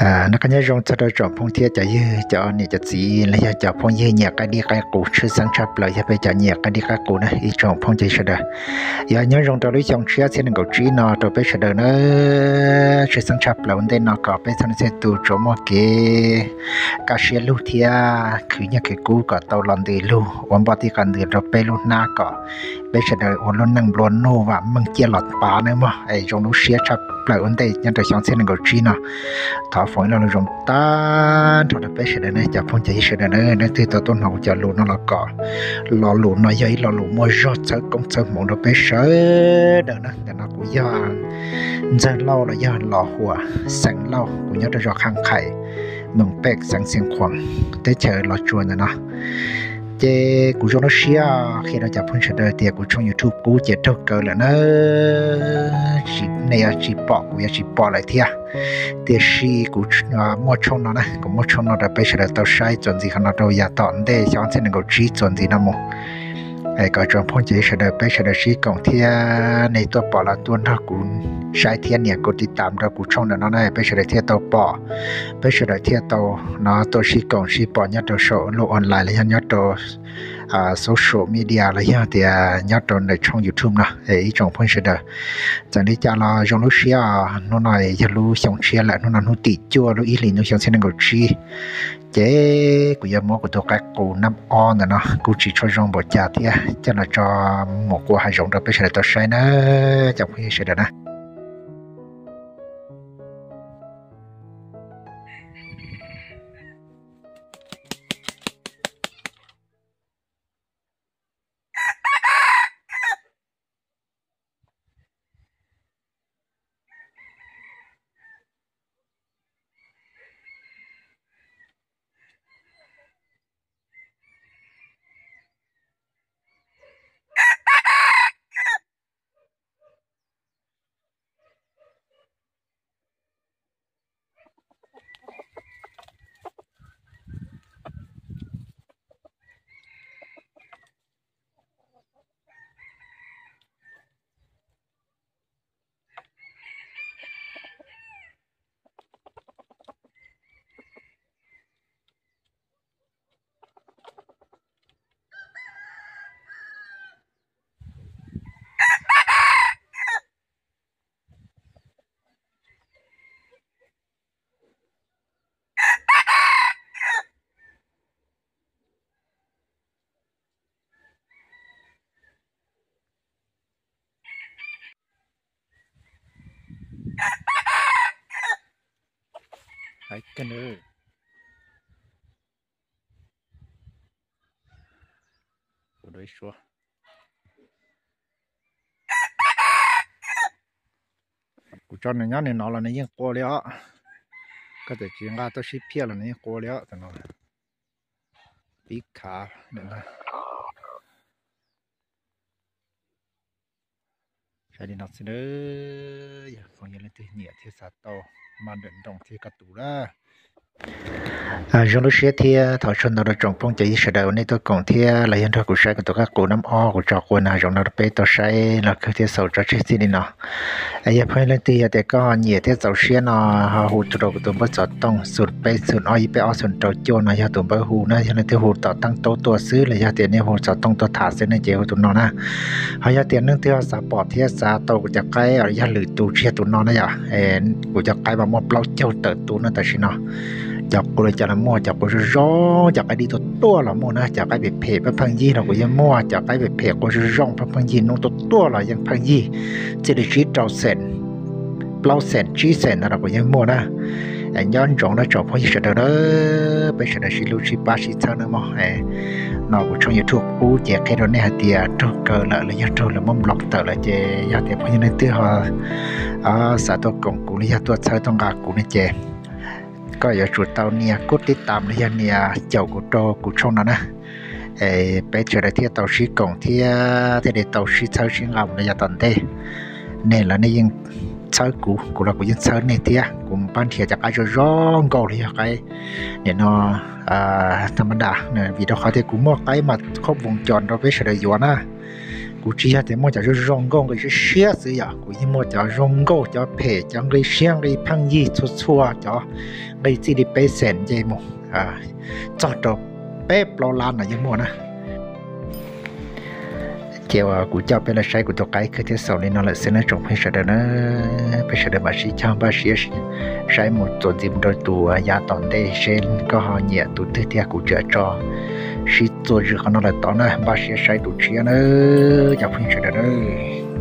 Noj qab nyob zoo txog rau tsoom phooj thiab cov ywg, cov niam cov txiv los yog cov phooj ywg nyiam qaib dib qaib qus, tshwj xeeb tshaj plaws yog peb cov nyiam qaib dib qaib qus na ib tsoom phooj cov ywg sawv daws. Yog nyob zoo rau lub xyoo tshiab txhiab nees nkaum tsib no rau peb sawv daws na, tshwj xeeb tshaj plaws ua ntej no kom peb txhua leej txhua tus tsuas muaj kev kaj siab lug thiab khwv nyiaj khwv kub kom tau los ntws lug ua npoj tij qas ntws rau peb lub hnab kom peb sawv daws ua lub neej nplua nuj vam meej ciaj los pav nawb mog. Es zoo lub siab tshaj plaws ua ntej nyob rau xyoo txhiab nees nkaum tsib no. Thov foom ib lo lus zoo tag nrho rau peb sawv daws na cov phooj cov ywg sawv daws na, leej twg tau tuaj hnov kuv cov lus no los kom lo lus no yog ib lo lus muaj zog txhawb koob txhawb hmoov rau peb sawv daws na. Ntawm no kuv yog Ntxawg Lauj los yog Los Huam, xeem Lauj, kuv nyob rau zos Khaj Qhais, moos Pej, xeev Xiav Khuam, teb chaws Los Tsuas ntawm no. Ces kuv zoo lub siab qhia rau cov phooj sawv daws tias kuv tshooj YouTube qub ces raug kaw lawm na. Nej yuav tsis pom kuv yuav tsis pom lawm thiab, tiam sis kuv muaj tshooj no na, kuv muaj tshooj no rau peb sawv daws tau saib txuas ntxiv qhov no rau yav tom ntej xyoo txhiab nees nkaum tsib txuas ntxiv no mus. Kom tsoom phooj cov ywg sawv daws peb sawv daws sib koom thiab nej tuaj pom los tuaj nrog kuv saib thiab nias kuv tiv tam rau kuv tshooj ntawm no na peb sawv daws thiaj tau pom, peb sawv daws thiaj tau no tuaj sib koom sib pom nyob rau saum lub online los yog nyob rau social media los yog tias nyob rau ntawm tshooj YouTube no. Ib tsoom phooj sawv daws, txawm li cas los zoo lub siab, hnub no yog lub xyoo tshiab lawm, hnub no hnub tim cuaj lub ib hlis ntuj xyoo txhiab nees nkaum tsib. Ces kuv yuav muab kuv tus qaib qus nab ob ntawm no kuj tsis tshua zoo npaum cas thiab coj los tso mus quaj hav zoov rau peb sawv daws tau saib na cov phooj ywg sawv daws na. Kuv tso nws nyob nws no los nws yeej qua li os. Koj txawm tsis nqa tuaj sib phiaj los nws yeej qua li os. Tam no pib khav lawm na. Saib li no xwb na, yog leej twg nyiam thiab xav tau, maj nrawm nroos thiab koj tus na. Zoo lub siab thiab thov tsaug ntau rau tsoom phooj cov ywg sawv daws uas nej tuaj koom thiab los yog nrog kuv saib kuv tus qaib qus nab ob kuv tso qua nag zoov no rau peb tau saib los kawg thiab xaus tso tseg txij li no. Yog phooj ywg leej twg yog tias koj nyiam thiab txaus siab no ho hu rau kuv tus npawb xov tooj xoom peb xoom ob ib peb ob xoom rau cuaj no yog tus npawb hu na, yog leej twg hu tom teeb taub tuaj xwb los yog tias nej hu xov tooj tuaj tham xwb ne ces hu tus no na. Ho yog tias leej twg ho xav pom thiab xav tau kuv cov qaib yog lwm tus tsis yog tus no na yom, kuv cov qaib mas muaj plaub caug tawm tus no tam sim no. Cov qua li cas los muaj, cov qua zoo zoo, cov qaib dib tuaj tuaj los muaj na, cov qaib phem phem pheej pheej yig los kuv yeej muaj, cov qaib phem phem qua zoo zoo pheej pheej yig hnub tuaj tuaj los yeej pheej yig, txij li tsib rau xees, plaub xees tsib xees ntawd los kuv yeej muaj na. Nyob ntsoov na tsoom phooj ywg sawv daws na, peb sawv daws sib hlub sib pab sib txhawb nawb mog. No kuv tshooj YouTube qub ces qhia rau nej hais tias raug kaw lawm los yog raug lawv muab block tawm lawm ces yog tias phooj ywg leej twg ho xav tuaj koom kuv los yog tuaj txhawb tuaj nqa kuv no ces koj yuav tsum tau nias kuv tiv tam los yog nias caum kuv rau kuv tshooj no na. Peb sawv daws thiaj tau sib koom thiab thiaj li tau sib txhawb sib nqa mus rau yav tom ntej. Nej los nej yeej txhawb kuv, kuv los kuv yeej txhawb nej thiab. Kuv pab nrhiav cov qaib zoo zoo nkauj los yog qaib nim no tham ma da, vim rau qhov tias kuv muaj qaib mas khob voos cos rau peb sawv daws yuav na. Kuv Kuv tsis yog tias muaj cov zoo zoo nkauj nqi siab siab xwb yom, kuv yeej muaj cov zoo nkauj, cov phem, cov nqi siab nqi pheej yig txhua txhua, cov nqi txij li peb xees nce mus txog rau peb plaub lab no yeej muaj na. Ces uas kuv coj peb los saib kuv tus qaib khwb thiab xaus li no lawm xwb nawb tsoom phooj ywg sawv daws na. Peb sawv daws mam sib cog npaj siab saib mus txuas ntxiv mus rau tus yav tom ntej seb koj ho nyiam tus twg thiab kuv tseem tso sib txuas zws qhov no lawm tod na. Npaj siab saib tus tshiab na cov phooj ywg sawv daws na.